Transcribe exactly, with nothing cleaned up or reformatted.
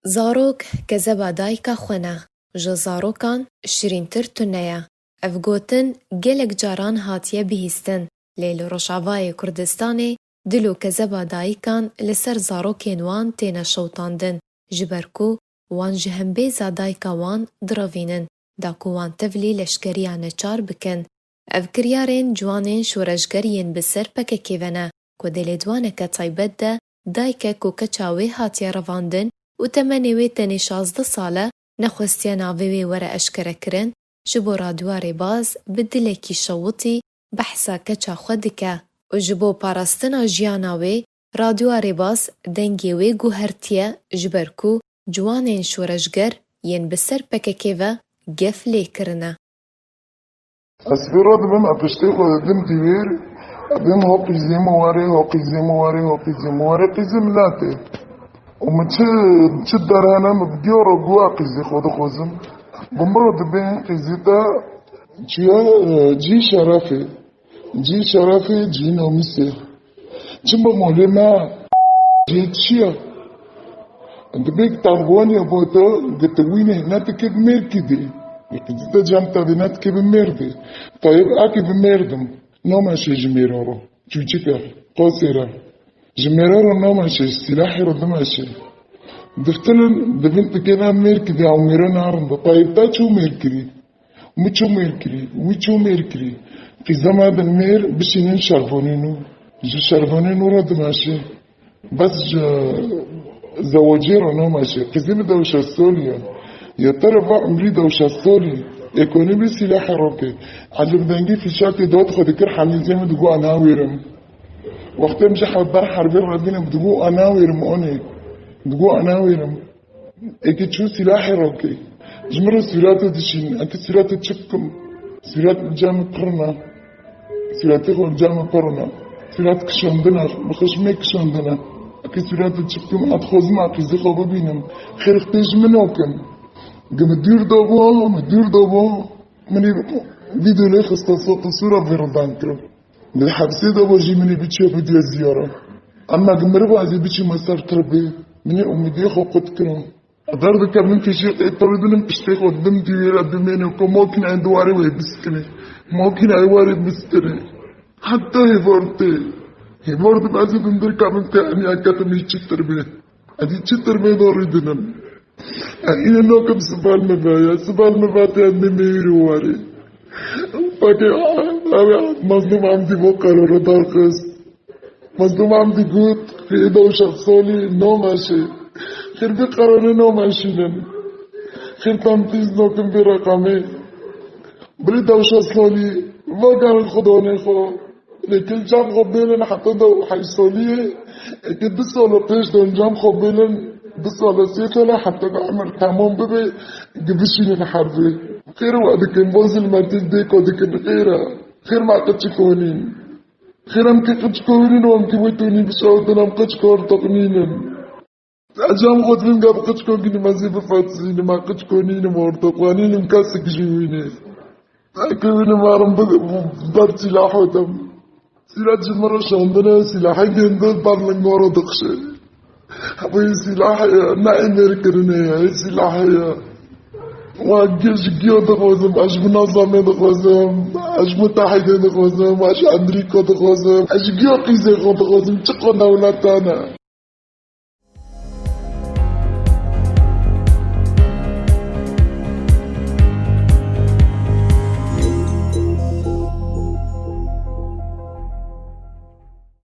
Zarok kezeba dayika xwe ne, ji zarokan şirîntir tune ye. Ev gotin gelek caran hatiye bihîstin, lê li Rojavayê Kurdistanê dil û kezeba dayikan li ser zarokên wan têne şewitandin, ji ber ku wan ji hembêza dayika wan direvînin, da ku wan tevlî leşkeriya neçar bikin. Ev kiryarên ciwanên şoreşger yên bi ser P K K ve ne, ku di lêdwaneke taybet de dayikek ku keça wê hatiye revandin û temenê wê tenê şazdeh sal e, nexwestiye navê wê were eşkerekirin, ji bo Radyoya Rêbaz bi dilekî şewitî behsa keça xwe dike û ji bo parastina jiyana wê, Radyoya Rêbaz dengê wê guhertiye, ji ber ku ciwanên şoreşger yên bi ser P K K ve gef lê kirine. Ez pê re dibim, ez piştê xwe didim dîwêr, ez dibim ho qîzê min were, ho qîzê min were, ho qîzê min were, qîzê min nate. Û min çi, çi derhene min bi diyo re guha qîzê xwe dixwazim. Bi min re dibê qîzê te çiya, e, cî şerefê. Cî şerefê, cî nomîsê. Çima molê me cê çi ye? Dibê ki tarwanî bo te, gi te wînê ne dikê bi mêrkî dê. Gi te cem te dê ne dikê bi mêr dê. Tayê bi akê bi mêr dim. Nomeşê ji mêro ro. Çûçike, qosê re. Ji mêro ro nomeşê, ji sîlahê ro dimeşê. Diftilin, dibin dikê ne mêrkî dê, ew mêro narin de. Tayê bi te çû mêrkirî. Min çû mêr kirî, wî çû mêr kirî. Qîza me din mêr bişînin şervanê nû. Ji şervanê nû re dimeşê. Bes ji zewacê re nameşê. Qîzê min dew şeş solî ye. Ya te re va umrî dew şeş solî. Ekonomî sîlahê rokê. Ecib dengî fîşakê dot xwe dikir, hemîzê min digot, "Ana wêrim." Wextê min ji hev-, ber herbê re dînim, digot, "Ana wêrim, onê." Digot, "Ana wêrim." Eke çû sîlahê rokê. Ji min re sûrato dişîn. Eke sûrato çi bikim? Sûrat li cem min pirna. Sûratê xwe li cem min pirna. Sûrat kişandina. Bi xişmê kişandina. Eke sûrato çi bikim? Ez dixwazim aqîzê xwe bibînim. Xêr xtê ji min okin. Gi min dûr dabû, min dûr dabû. Min ê vîdeo lê xista sot û sûra vê re dan kirim. Di hepsê de bo jî min ê biçiya bidiya ziyara. Ema gi miriv ez ê biçîme ser tirbê, min ê umîdê xwe qut kirin. Derdikevim pêşî qey pir dinim piştê xwe dim dîwêra dimêne ku mokînayê di warê wê bistirê. Mokînayê warê bistirê. Heta hêvar tê. Hêvar dim ez ê bindir kevim te eniya ketim hî çi tirbê. Ez ê çi tirbê de rî dinim. Îne nokim sibal me ve ya, sibal me ve te em bê mêrî warê. Pake, abi, Mazlûm Hamdî bo qerara darxist. Mazlûm Hamdî got, xêr dew şeş solî, nomeşê. Xêr vê qerarê nomeşînin. Xêr tam tîz nokim vê reqamê. Bilî dew şeş solî, vegerin xudonê xwe. Lê kil cem xwe bêlin heta dew heşt soliyê, eke du sala pêş de cem xwe bêlin, du sala sê sala heta ku emir temam bibe, di bişînin herbê. Xêr we dikin, bo zilmetî dê ku dikin, xêr e. Xêr me qiçik honîn. Xêr em ki qiçik honîn û em ki wê tonî bişewtin, em qiçik ortoq nînin. Ez cem xwe dibim gel qiçko gînim, ez ê bifetisînim, ez qiçko nînim, ortoqanînim, kesik ji wî nê. Eke wînim, herim bi-, ber sîlah otim. Sîrat ji min re şandine, sîlahê gêndin ber lingo re dixşe. Ev sîlah heye, ne ê mêr kirinê ye, ê sîlah heye. Wa gi-, ji giyo dixwazim, ez ji bo Nazamê dixwazim, ez ji bo Tehîdê dixwazim, ez ji Amerîka dixwazim, ez ji giyo qîzê xwe dixwazim, çi qo dewleta ne.